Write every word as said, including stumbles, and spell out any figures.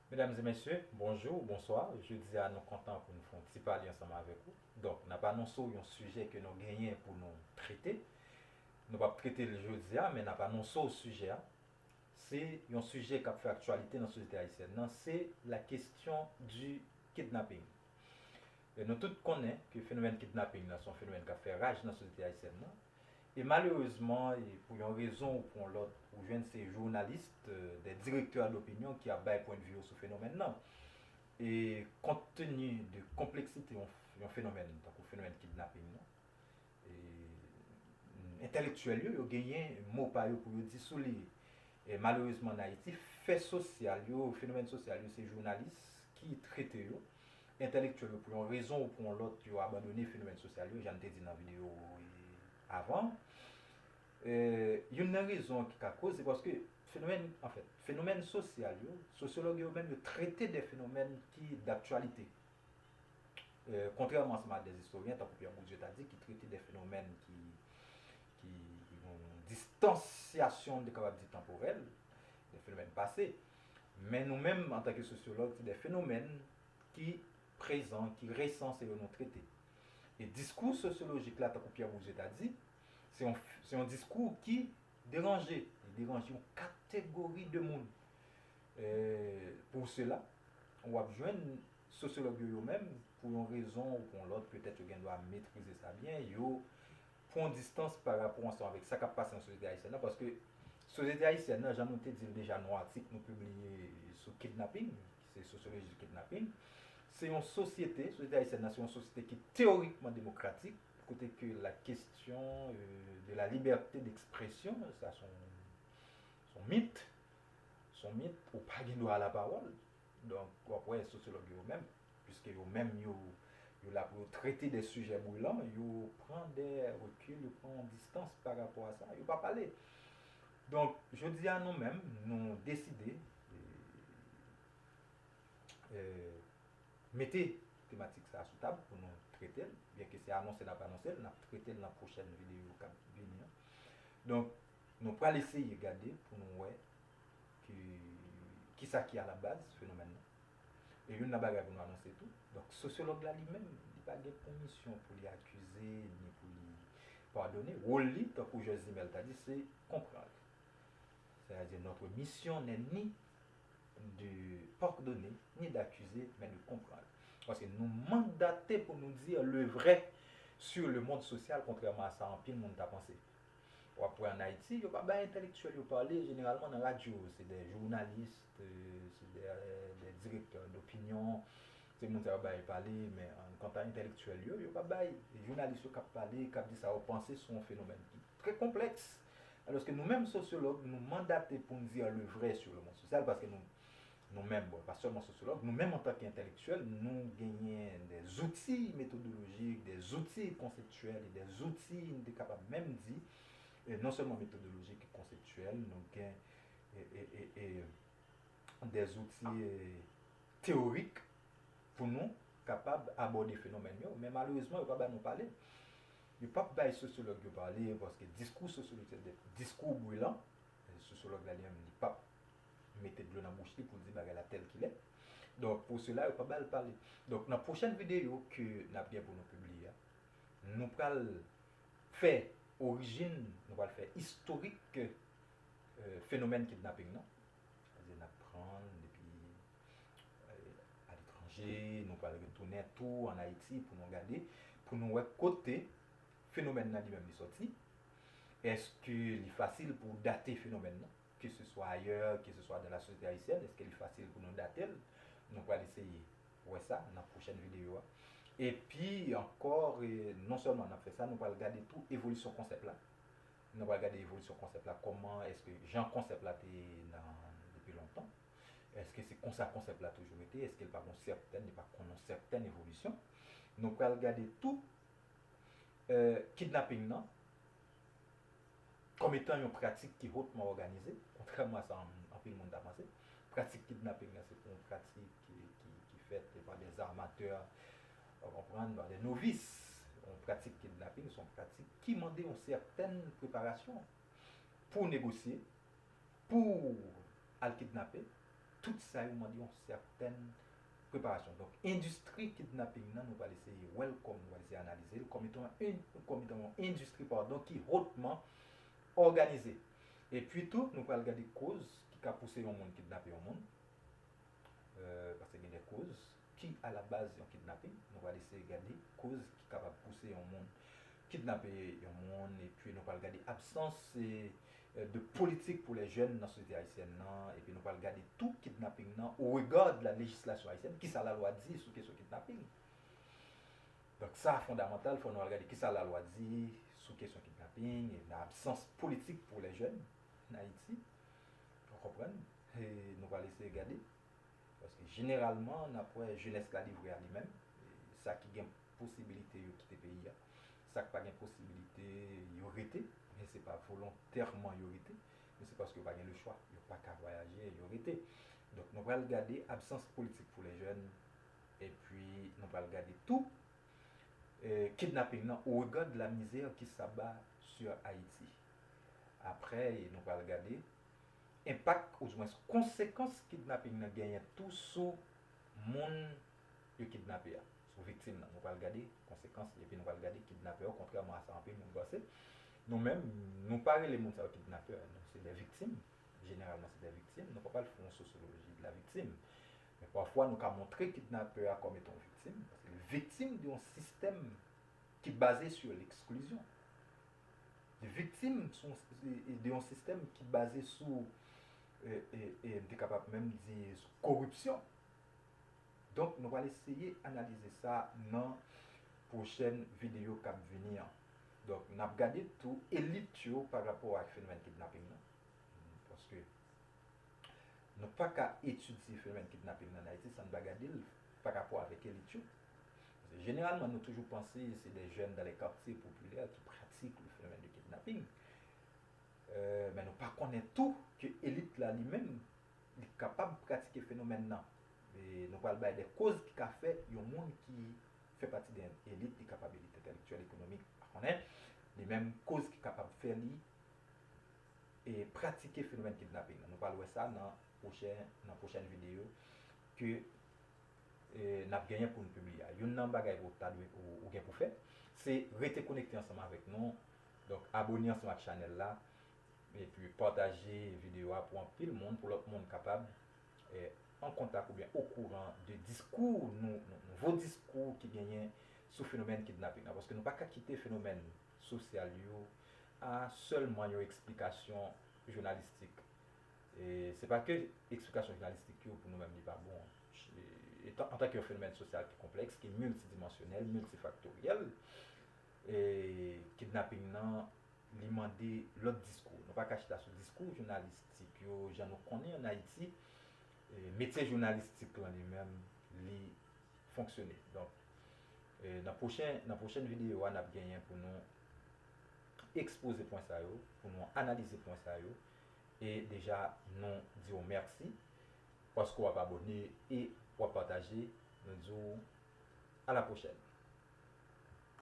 Medam e mesye, bonjou, bonswa. Jodi a, nou kontan pou nou fè yon ti pale ansanm avèk ou. Donk, n ap anonse w yon sijè ke nou genyen pou nou trete. Nou p ap trete l jodi a, men n ap anonse w sijè a. Se yon sijè k ap fè aktyalite nan sosyete ayisyèn nan, se la question du kidnapping. E nou tout konnen ke fenomèn kidnaping nan se yon fenomèn k ap fè raj nan sosyete ayisyèn nan. E malerezman, e pou yon rezon ou pou yon lòt, ou jwenn se jounalis, euh, des directeurs d'opinion ki ap bay pwennvi yo sou fenomèn nan. E kont teni de konpleksite yon, yon fenomèn, tankou fenomèn kidnaping nan, e, entèlektyèl yo, yo genyen mo pa yo pou yo di sou li. E malerezman, an Ayiti, fè sosyal yo, fenomèn sosyal yo, se jounalis ki trete yo. Entèlektyèl yo, pou yon rezon ou pou yon lòt, yo abandone fenomèn sosyal yo, jan n te di nan videyo, e, avan. E, youn nan rezon ki ka koz, se paske fenomèn, anfèt, fenomèn sosyal yo, sosyològ yo menm, yo trete de fenomèn ki daktyalite. Euh, kontrèman ansanm a des historiens, tankou Pierre Bourdieu ta di, ki trete de fenomèn ki, ki, ki gon distansyasyon, nou te kapab di, tanporèl, de fenomèn pase. Men nou menm, antanke sosyològ, se de fenomèn ki prezan, ki resan, se yo nou trete. E diskou sosyolojik la, tankou Pierre Bourdieu ta di, se yon, se yon diskou ki deranje, li deranje yon kategori de moun. E, pou sela, w ap jwenn sosyològ yo, yo menm, pou yon rezon ou pou yon lòt, petèt yo gen dwa metrize sa byen, yo pran distans pa rapò ansanm avèk sa k ap pase nan sosyete ayisyèn nan, paske sosyete ayisyèn nan, jan nou te di l deja nan yon atik nou pibliye sou kidnaping, ki se Sociologie du kidnapping, se yon sosyete, sosyete ayisyèn nan, se yon sosyete ki teorikman demokratik, kote ke la question, euh, de la liberté d'expression, sa se yon, se yon mit, se yon mit, ou pa gen dwa a lapawòl. Donk, w ap wè sosyològ yo menm, piske yo menm, yo, yo la pou yo trete de sijè brilan, yo pran de rekil, yo pran yon distans pa rapò a sa, yo pa pale. Donk, jodi a, nou menm, nou deside, e, e, mete tematik sa a sou tab pou nou trete l, byenke se anonse n ap anonse l, n ap trete l nan pwochèn videyo k ap vini an. Donk, nou pral eseye gade pou nou wè ki, kisa ki alabaz fenomèn nan. E youn nan bagay pou nou anonse tou, donk, sosyològ la li menm, li pa gen pou misyon pou li akize, ni pou li padone. Wòl li, tankou Georges Simeul ta di, se konprann. C'est-à-dire, notre mission n'est ni de pardonner, ni d'accuser, mais de comprendre. Paske nou mandate pou nou di le vrai sur le monde social, kontrèman a sa anpil moun ta panse. W ap wè an Ayiti, yo pa bay entèlektyèl yo pale, jeneralman nan radyo, se de jounalis, se de, de direktè dopinyon, se moun sa yo bay pale, men, an, kanta entèlektyèl yo, yo pa bay. E jounalis yo k ap pale, k ap di sa yo panse sou yon fenomèn ki trè konplèks. Alòske nou menm sosyològ, nou mandate pou n di le vrai sur le monde social, paske nou, nou menm, bon, pa sèlman sosyològ, nou menm antanke entèlektyèl, nou genyen de zouti metodolojik, de zouti konseptyèl, e de zouti, nou te kapab menm di, e non sèlman metodolojik e konseptyèl, nou gen, e, e, e, e, de zouti, e, teyorik pou nou kapab abòde fenomèn yo, men malerezman, yo pa ba nou pale. Yo p ap bay sosyològ yo pale, paske diskou sosyolojik se de diskou brilan. Sosyològ la, li menm, li p ap mete dlo nan bouch li pou l di bagay la tèl ki lè. Donk, pou sela, yo pa ba l pale. Donk, nan pwochèn videyo ke n ap gen pou nou pibliye a, nou pral fè orijin, nou pral fè istorik, euh, fenomèn kidnaping nan. Sètadi, n ap pran l depi, euh, aletranje, nou pral retounen tou ann Ayiti pou nou gade, pou nou wè kote fenomèn nan li menm li sòti. Èske li fasil pou w date fenomèn nan? Ke se swa ayè, ke se swa dan la sosyete ayisyèn, èske li fasil pou nou date l? Nou pral eseye wè sa nan pwochèn videyo a. Epi ankò, e, non sèlman n ap fè sa, nou pral gade tou evolisyon konsèp la. Nou pral gade evolisyon konsèp la, kòman èske jan konsèp la te ye nan, depi lontan. Èske se konsa konsèp la toujou rete? Èske l pa gon sètèn, li pa konn yon sètèn evolisyon? Nou pral gade tou, e, kidnaping nan, kòm etan yon pratik ki hotman òganize, kontrèman a sa an-, anpil moun ta panse. Pratik kidnaping nan, se pa yon pratik ki, ki, ki fèt pa des amateurs, ou konprann, pa des novices. Yon pratik kidnaping, se yon pratik ki mande yon sètèn preparasyon pou negosye, pou al kidnape, Tout sa yo mande yon sètèn preparasyon. Donk, endistri kidnaping nan, nou pral eseye wè l kòm, nou pral eseye analize l kòm etan yon, kòm etan yon endistri, padon, ki hotman òganize. Epi tou, nou pral gade koz ki ka pouse yon moun kidnape yon moun. Euh, paske gen de koz ki alabaz yon kidnaping. Nou pral eseye gade koz ki kapab pouse yon moun kidnape yon moun, epi nou pral gade absans, eh, de politik pou lè jèn nan sosyete ayisyèn nan, epi nou pral gade tou kidnaping nan o rega de la lejislasyon ayisyèn, kisa lalwa di sou kesyon kidnaping. Donk sa fondamantal, fò nou al gade kisa lalwa di sou kesyon kidnaping, e nan absans politik pou lè jèn an Ayiti, ou konprann? E nou pral eseye gade. Paske jeneralman, n ap wè jenès la livre a li menm, e sa ki gen posibilite yo kite peyi a, sa k pa gen posibilite yo rete, men se pa volontèman yo rete, men se paske yo pa gen lechwa, yo pa ka vwayaje, yo rete. Donk, nou pral gade absans politik pou lè jèn, epi nou pral gade tou, eh, kidnaping nan o rega de la mizè ki s'abat sur Ayiti. Apre, nou pral gade enpak, oudimwens konsekans kidnaping nan genyen tou sou moun yo kidnape a, sou viktim nan. Nou pral gade konsekans li, epi nou pral gade kidnapè yo, kontrèman a sa anpil moun panse. Nou menm, nou pa rele moun sa yo kidnapè, nou se de viktim. Jeneralman, se de viktim. Nou pa pral fè yon sosyoloji de la viktim. Men pafwa, nou ka montre kidnapè a kòm etan yon viktim, paske li viktim de yon sistèm ki baze sur l'exclusion. Li viktim sou, de yon sistèm ki baze sou, e, e, e, m te kapab menm di, sou koripsyon. Donk, nou pral eseye analize sa nan pwochèn videyo k ap vini an. Donk, n ap gade tou elit yo pa rapò ak fenomèn kidnaping nan. Paske nou pa ka etidye fenomèn kidnaping nan Ayiti san n pa gade l pa rapò avèk elit yo. Paske jeneralman, nou toujou panse se de jèn dans les quartiers populaires ki pratik le phénomène de kidnapping. Euh, men nou pa konnen tou ke elit la li menm, li kapab pratike fenomèn nan. E nou pral bay de koz ki ka fè yon moun ki fè pati de elit, li kapab elit entèlektyèl, ekonomik, pa konnen, li menm koz ki kapab fè li e pratike fenomèn kidnaping nan. Nou pral wè sa nan pwochèn, nan pwochèn videyo ke, e, n ap genyen pou n pibliye a. Youn nan bagay ou ta dwe, ou, ou gen pou fè, se rete konekte ansanm avèk nou. Donk, abone ansanm ak chanèl la, epi pataje videyo a pou anpil moun, pou lòt moun kapab, e, an kontak oubyen okouran de diskou, nou, nou, nouvo diskou ki genyen sou fenomèn kidnaping nan. Paske nou pa ka kite fenomèn sosyal yo a sèlman yon eksplikasyon jounalistik. E se pa ke eksplikasyon jounalistik yo pou nou menm li pa bon. E, etan, antanke yon fenomèn sosyal ki konplèks, ki miltidimansyonèl, miltifaktoryèl, e kidnaping nan, li mande lòt diskou. Nou pa ka chita sou diskou jounalistik yo, jan nou konnen ann Ayiti, e, metye jounalistik lan li menm, li fonksyone. Donk, e, nan pwochen, nan pwochèn videyo a, n ap genyen pou nou ekspoze pwen sa yo, pou nou analize pwen sa yo. E deja, nou di w mèsi paske w ap abone e w ap pataje. Nou di w a la pwochèn.